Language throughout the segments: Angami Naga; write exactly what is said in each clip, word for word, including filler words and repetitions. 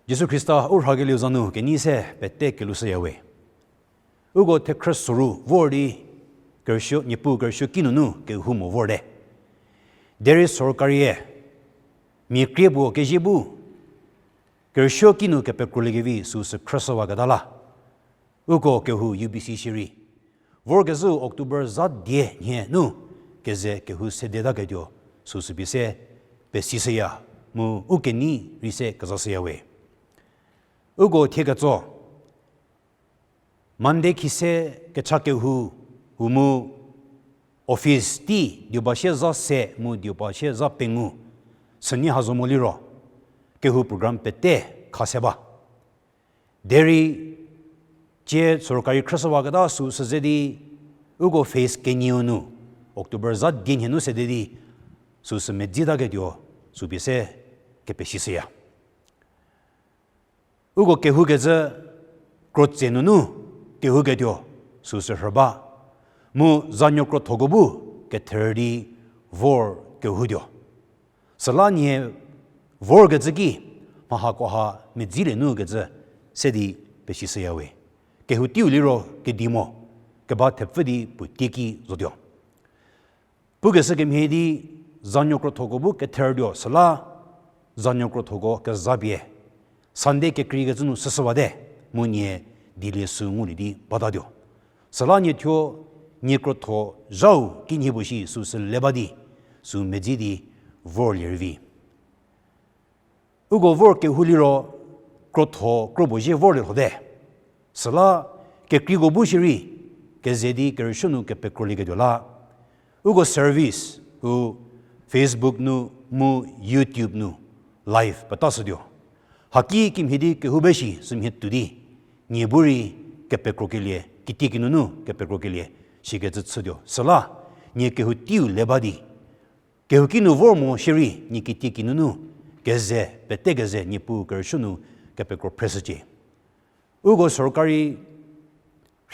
Jisu Khrista u rhakelieu za nu kenei se pete kelushüyawe. Uko thekhrü soru vor di kerüsuo, Niepuu kerüsuoki nunu kehou mo vorte. Derei sorkarie mia krie puo kezie bu kerüsuoki nu kepekrolie kevi süu sü khrüshüwaketa la, uko kehou U B C shierei vorkezhüu October za die nhie nu keze kehou sedetaketuo süu sü pie se pesishüya, mu u kenei rei se kezashüyawe. Uko thie ketso Monday khise kecha kehou u mu office tei diuba sie za se mu diuba sie za pengou sünie ha zo mo liro kehou program pete kha se ba. Derei tsie sorkari khrüshüwaketa süu sü ze di uko phase kenieu nu October za die nhie nu sede di süu sü medzitaketuo süu pie se kepesishüya. Uko kehoukecü krotse nunu kehouketuo süu sü rhü ba, mu zanuo krothoko bu ketherü di vor kehoutuo. Süla nie vorkecü ki mha hakoha medzilie nu kecü se di pesishüyawe. Kehou teiu liro kedi mo, keba thepfü di puo tieki zotuo. Pukeshü kemhie di zanuo krothoko bu ketherütuo süla zanuo krothoko kezapie Sunday kekreikecü nu süshüwate, mu nie dilie süu ngulie di batatuo. Süla nie thuo nie krotho zhau kinhie puo shi süu sü le ba di süu medzi di vorlie rüvi. Uko vor kehou liro krotho kro puo zie vorlie lhote. Süla kekreiko bu shierei keze di kerüsuo nu kepekrolieketuo la uko service u Facebook nu mu YouTube nu live petashütuo. Haki kimhie di kehou be shi sümhie tuo di nie bu rei kepekrokelie, kitiekinu nu kepekrokelie shikecü chütuo. Süla nie kehou teiu le ba di kehouki nu vor mo shierei nie kitiekinu nu keze, pete keze Niepuu kerüsuo nu kepekro phreshücie. Uko sorkari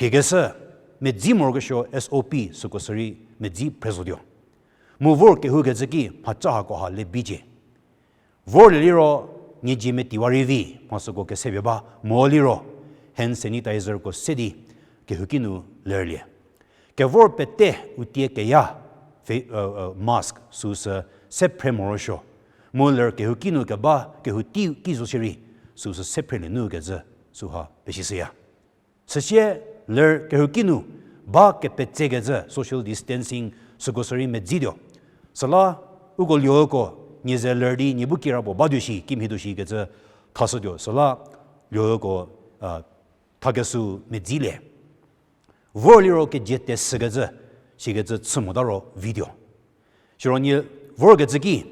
rhiekeshü medzi morokesuo S O P süko sürei medzi phre zotuo. Mu vor kehoukecü ki mhaca hakoha le bicie. Vorlie liro nie dzie metiwa rei vi mha süko kesepie ba mo liro hand sanitizerko se di kehouki nu lerlie. Kevor pete u tie keya mask süu sü se phre morosuo. Mu ler kehouki nu keba kehou teiu ki zo shierei süu sü se phrelie nu kecü süha pesishüya. Süsie ler kehouki nu ba kepetsekecü social distancing süko sürei medzituo. Süla uko luoko nie ze ler di nie bu kirapuo batuo shi kimhie tuo shi kecü thashütuo. Süla luoko thakesüu medzilie. Vor liro kedzie tesükecü shikecü chü mota ro vituo. Siro nie vorkecü ki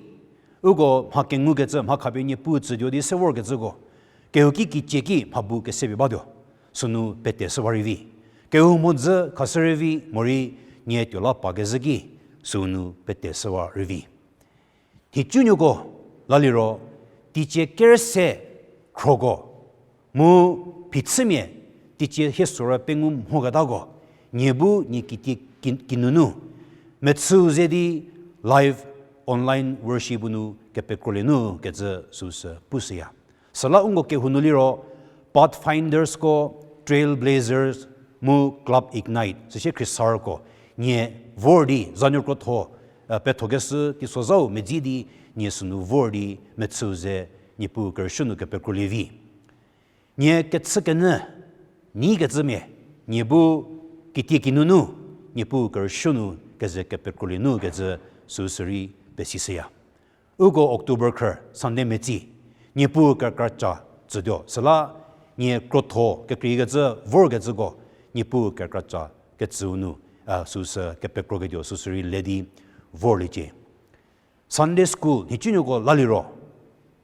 uko mha kengukecü mha khapie Niepuu tsütuo di se vorkecüko kehouki kicie ki mha bu kesepie batuo. Sünu pete shüwa rei vi. Kehou mhodzü khashü rei vi morei nie tuo la pa kezhü ki sünu pete shüwa rei vi. Nhicunuoko la liro teicie kerüse khroko mu phichümia teicie hie sorü pengou mhoketako nie bu nie kitie ki- kinunu mechüu ze di live online worship nu kepekrolie nu kecü süu sü pushüya. Süla uko kehou nu liro Pathfindersko, Trailblazers mu Club Ignite süsie khriesarüko nie vor di zanuo krotho pethokeshü teisozhau medzi di nie sünu vor di mechüu ze Niepuu kerüsuo nu kepekrolie vi. Nie kechükenyü nei kecümia nie bu kitie kinunu Niepuu kerüsuo nu keze kepekrolie nu kecü süu sürei pesishüya. Uko October khrü Sunday metsi Niepuu kerkraca tsütuo süla nie krotho kekreikecü vorkecüko Niepuu kerkraca ketsüu nu süu sü kepekroketuo süu sürei le di vorliecie. Sunday school nhicunuoko la liro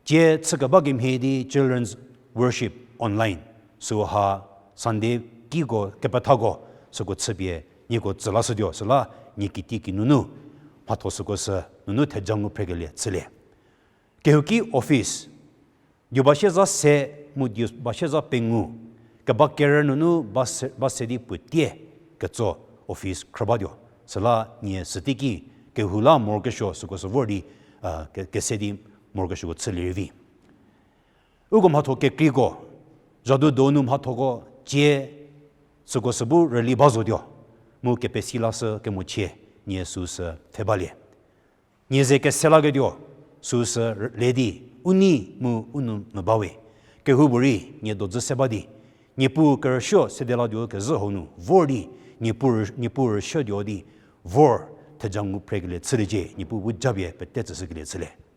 tie chükeba kemhie di children's worship online süha Sunday kiko kepethako süko chüpie nieko tsü lashütuo süla nie kitie kinunu mhatho süko sü nunu theja ngu phrekelie chülie. Kehouki office diu ba sieza se mu diu ba sieza pengou keba kerü nunu ba se di puo tie ketso office khrü batuo. Süla nie süteiki kehou la morokesuo süko sü vor di kese di morokesuoko chülie rei vi. Uko mhatho kekreiko, zhadu donu mhathoko cie, süko sü bu rüli ba zotuo, mu kepesi lashü kemochie, nie süu sü pfhe balie. Nie ze kese laketuo, süu sü le di, u nei mu u nou nu bawe. Kehoupuorei nie dodzü se ba di, Niepuu kerüsuo sede latuo kezhü hau nu vor di, Niepuu rü-, Niepuu rüsuotuo di, vor theja ngu phrekelie chüliecie, Niepuu bu japie pete tsüshükelie chülie.